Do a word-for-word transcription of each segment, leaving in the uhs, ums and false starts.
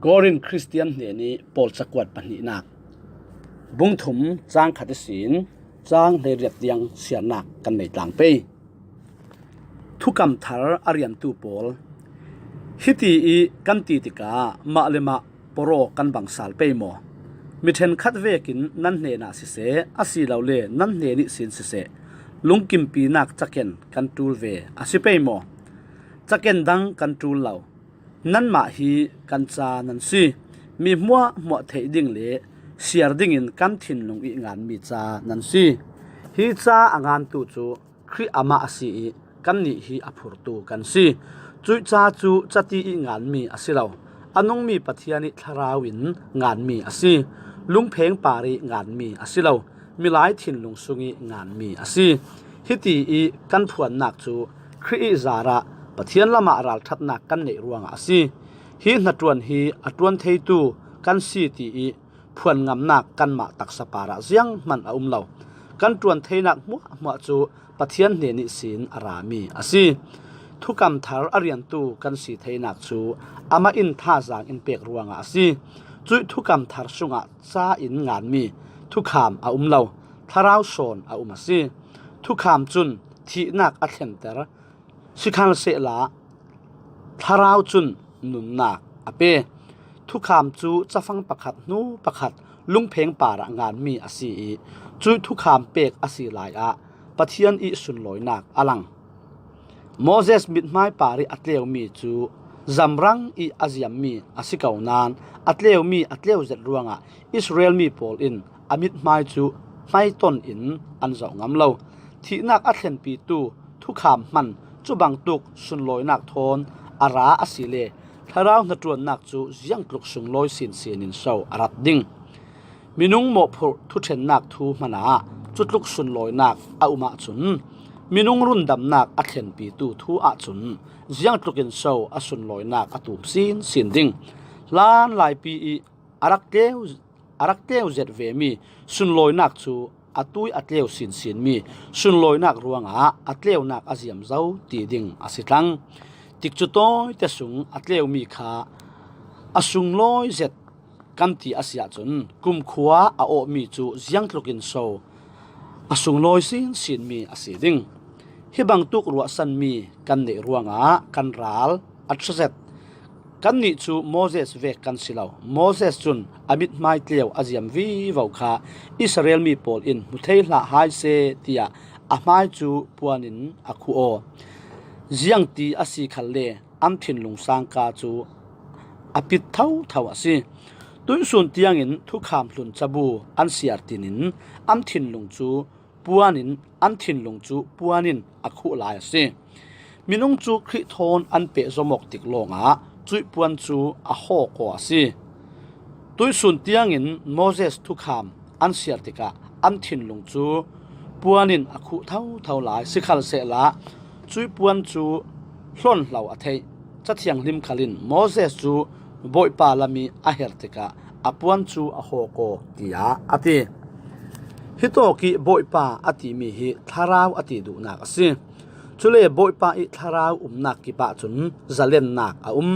Korin Khristian hnenih Paul cakuat pahnihnak, bung thum, cang khat ihsin cang hleiriat tiang siarnak kan nei tlang pei. Thukam thar a riantu pawl, hiti ih kan ti tikah mah le mah poro kan bang sal pei maw? Mi ṭhenkhat vekin nan hnenah siseh, asilole nan hnen ihsin siseh, lungkimpinak caken kan ṭul ve a si pei maw? Caken dang kan ṭul lo. Nanmah hi kan ca nan si. Mi hmuahhmuah theih ding le siar dingin kan thinlung ih nganmi ca nan si. Hi ca a ngantu cu Khrih amah a si ih kannih hi a phurtu kan si. Cuih ca cu cati ih nganmi a si lo. A nungmi Pathian ih thlarau in nganmi a si. Lungpheng parih nganmi a si lo. Milai thinlung sungih nganmi a si. Hiti ih kan phuannak cu Khrih ih zarah Pathian lamah ralṭhatnak kan neih ruangah a si. Hi hnaṭuan hi a ṭuan theitu kan si ti ih phuan ngamnak kanmah taksa parah zianghman a um lo. Kan ṭuan theinak hmuahhmuah cu Pathian hnen ihsin a rami a si. Thukam thar a riantu kan si theinak cu amah in thazaang in pek ruangah a si. Cuih thukam thar sungah ca in nganmi thukham a um lo, thlarau sawn a um a si. Thukham cun thihnak a thlenter, sikhalsehla thlarau cun nunnak a pe. Thukham cu cafang pakhat hnu pakhat lungpheng parah nganmi a si ih cuih thukham pek a si lai ah Pathian ih sunlawinak a lang. Moses mithmai parih a tleumi cu zamrang ih a ziammi a si ko nain a tleumi a tleu zet ruangah Israel mi pawl in a mithmai cu hmaiton in an zoh ngam lo. Thihnak a thlenpitu thukham hman cubangtuk sunlawinak thawn a ra asile thlarau hnaṭuannak cu ziangtluk sunglawi sinsin in so a rat ding? Minung mawhphurh thuṭhennak thu hmanah cutluk sunlawinak a um ahcun minung rundamnak a thlenpitu thu ahcun ziangtlukin so a sunlawinak a tum sinsin ding? Hlanlaipi ih a rak tleu, a rak tleu zet vemi sunlawinak cu a tui a tleu sinsinmi sunlawinak ruangah a tleunak a ziam zo ti ding a si thlang. Tikcu tawite sung a tleumi kha a sunglawi zet kan ti a si ahcun kumkhua a awhmi cu ziangtlukin so a sunglawi sinsinmi a si ding? Hi bangtuk ruahsanmi kan neih ruangah kan ral a ṭha zet. Kannih cu Moses vek kan si lo. Moses cun a mithmai tleu a ziam vivo kha Israel mi pawl in hmu thei hlah hai seh, tiah a hmai cu puan in a khuh aw. Ziangti a si khalle an thinlung sangka cu a pit thotho a si. Tuihsun tiangin thukham hlun cabu an siar tinin an thinlung cu puan in, an thinlung cu puan in a khuh lai a si. Minung cu Khrih thawn an pehzom awk tik lawngah cuih puan cu a hawk aw a si. Tuihsun tiangin Moses thukham an siar tikah an thinlung cu puan in a khuh thotho lai. Sikhalsehla cuih puan cu hlonhlo a theih. Cathianghlim khal in Moses cu Bawipa lam ih a herh tikah a puan cu a hawk aw, tiah a ti. Hitawk ih Bawipa a timi hi Thlarau a ti duhnak a si. Cule Bawipa ih Thlarau umnak kip ahcun zalennak a um.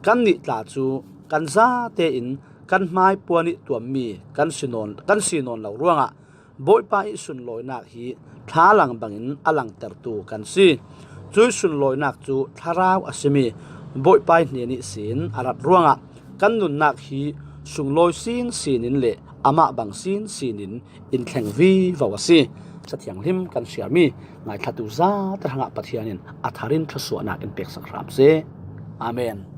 Kannih tla cu kan zate in kan hmai puan ih tuammi kan si nawn, kan si nawn lo ruangah Bawipa ih sunlawinak hi thlalang bangin a langtertu kan si. Cuih sunlawinak cu Thlarau a simi Bawipa ih hnen ihsin a rat ruangah kan nunnak hi sunglawi sinsin in le amah bang sinsin in in thleng vivo a si. Cathianghlim kan siarmi ngaithlatu zate hrangah Pathian in a thar in thluasuahnak in peksak hram seh. Amen.